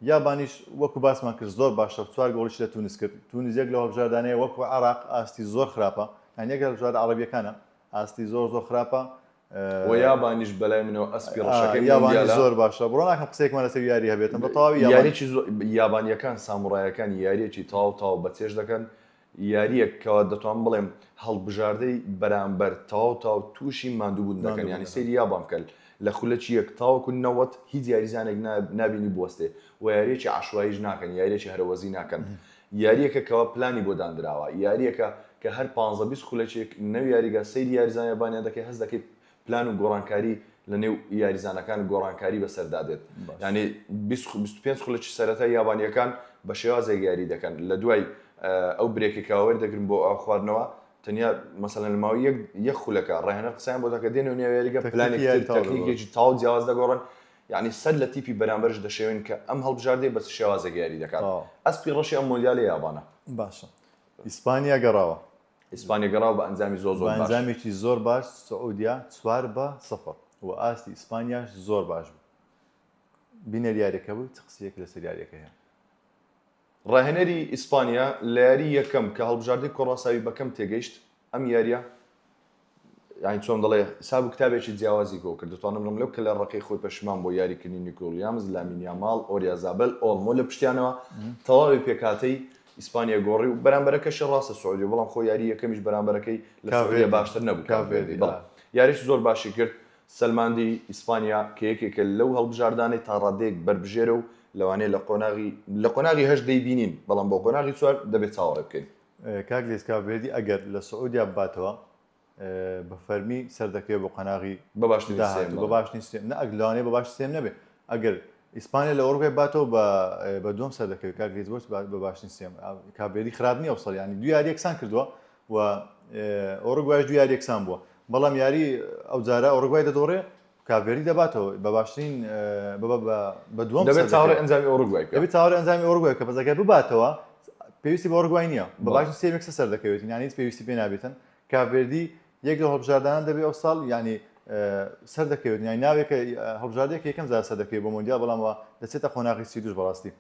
یابانیش وەکو باسمان کرد زۆر باشە چوار گۆڵیش لە تونس کرد. تونس یەک لەو هەڵبژاردانەیە وەکو عێراق ئاستی زۆر خراپە، یان یەک لە هەڵبژاردە عەڕەبیەکانە ئاستی زۆر زۆر خراپە. وە یابانیش بەلای منەوە ئەسپی ڕەشەکەی یابانی مۆندیالە. زۆر باشە بڕۆ ناکەم قسەیەکمان لەسەر یاری هەبێتم بە تەواوی یابان. یاریەکی زۆر یابانیەکان ساموڕایەکان یاریەکی تەواو تەواو بەچێژ دەکەن یاریەک کەوا دەتوانم بڵێم هەڵبژاردەی بەرامبەر تەواو تەواو تووشی ماندووبوون دەکەن ماندووبوون یانی دەکەن. سەیری یابان بکە لە خولەکی یەک تاوەکو 90 هیچ یاریزانێک نابینی بوەستێ و یاریەکی عەشواییش ناکەن یاریەکی هەرەوەزی ناکەن یاریەکە کەوا پلانی بۆ داندراوە یاریەکە کە هەر پانزە 20 خولەکێک نەو یاریگا سەیری یاریزان یابانیان دەکەی هەست دەکەی پلان و گۆڕانکاری لە نێو یاریزانەکان گۆڕانکاری بەسەردا دێت باش. یانی 25 خولەکی سەرەتای یابانیەکان بە شێوازێک یاری دەکەن لە دوای ئەو break ێک کە وەردەگرن بۆ ئاو خواردنەوە تەنیا مەسەلەن لە ماوەی یەک یەک خولەکە ڕاهێنەر قسەیان بۆ دەکات دێنەوە نێو یاریگە تەکتیکی پلانێکی یاری تر تەواو دەگۆڕن. تەکنیکێکی تەواو جیاواز دەگۆڕن یانی سەر لە تیپی بەرامبەرش دەشێوێن کە ئەم هەڵبژاردەیە بە چ شێوازێک یاری دەکات تەواو. ئەسپی ڕەشی ئەم مۆندیالە یابانە. باشە ئیسپانیا گەڕاوە. ئیسپانیا گەڕاوە بە ئەنجامی زۆر زۆر بە باش. ئەنجامێکی زۆر باش سعودیا 4 بە 0 و ئاستی ئیسپانیاش زۆر باش بوو. بینەر یاریەکە بووی چ قسەیەک لەسەر یاریەکە هەیە؟ ڕاهێنەری ئیسپانیا لە یاری یەکەم کە هەڵبژاردەی کۆراساوی بەکەم تێگەیشت ئەم یاریە یانی چۆن دەڵێ حساب و کتابێکی جیاوازی کۆ کرد دەتوانم بڵێم لەو کەلە ڕەقەی خۆی پەشیمان بۆ یاریکردنی نیکۆ ویلیامز لامین یاماڵ ئۆریازابل ئۆلمۆ لە پشتیانەوە تەواوی پێکهاتەی ئیسپانیا گۆڕی و بەرامبەرەکەشی ڕاستە سعودیە بەڵام خۆ یاری یەکەمیش بەرامبەرەکەی لە سعودیە کاڤێردی باشتر نەبوو کاڤێردی کاڤێردی بەڵێ یاریی زۆر باشی کرد سەلماندی ئیسپانیا کە یەکێکە لەو هەڵبژاردانەی تا ڕادەیەک بەربژێرە و لەوانەیە لە قۆناغی لە قۆناغی هەشت دەیبینین بەڵام بۆ قۆناغی چوار دەبێت چاوەڕێ بکەین. کاک لیس کاڤێردی ئەگەر لە سعودیا بباتەوە بە فەرمی سەردەکەوێت بۆ قۆناغی بە باشترین سێیەم داهاتوو بە بەڵێ. باشترین سێیەم نا ئەگ لەوانەیە بە باشترین سێیەم نەبێ ئەگەر ئیسپانیا لە ئۆرۆگوای باتەوە بە بە دووەم سەردەکەوێت کاک لیس بۆچ بە باشترین سێیەم کاڤێردی خراپ نییە ئەوساڵ یانی دوو یاری یەکسان کردووە و ئۆرۆگوایش دوو یاری یەکسان بووە بەڵام یاری ئەوجارە ئۆرۆگوای دەدۆڕێ کاڤێردی دەباتەوە بە باشترین بە دووەم دەبێت چاوەڕێ سەردەکەوێت ئەنجامی ئۆرۆگوای بکە. دەبێت چاوەڕێ ئەنجامی ئۆرۆگوای بکە بەس ئەگەر بباتەوە پێویستی بە ئۆرۆگوای نییە بە بەڵێ. باشترین سێیەم یەکسەر سەردەکەوێت یانی هیچ پێویستی پێ نابێتن کاڤێردی یەک لەو هەڵبژاردانە دەبێت ئەو ساڵ یانی سەردەکەوێت یانی ناوێکە هەڵبژاردەیەکە یەکەم جار سەردەکەوێت بۆ مۆندیال بەڵام دەچێتە قۆناغی 32 بەڕاستی.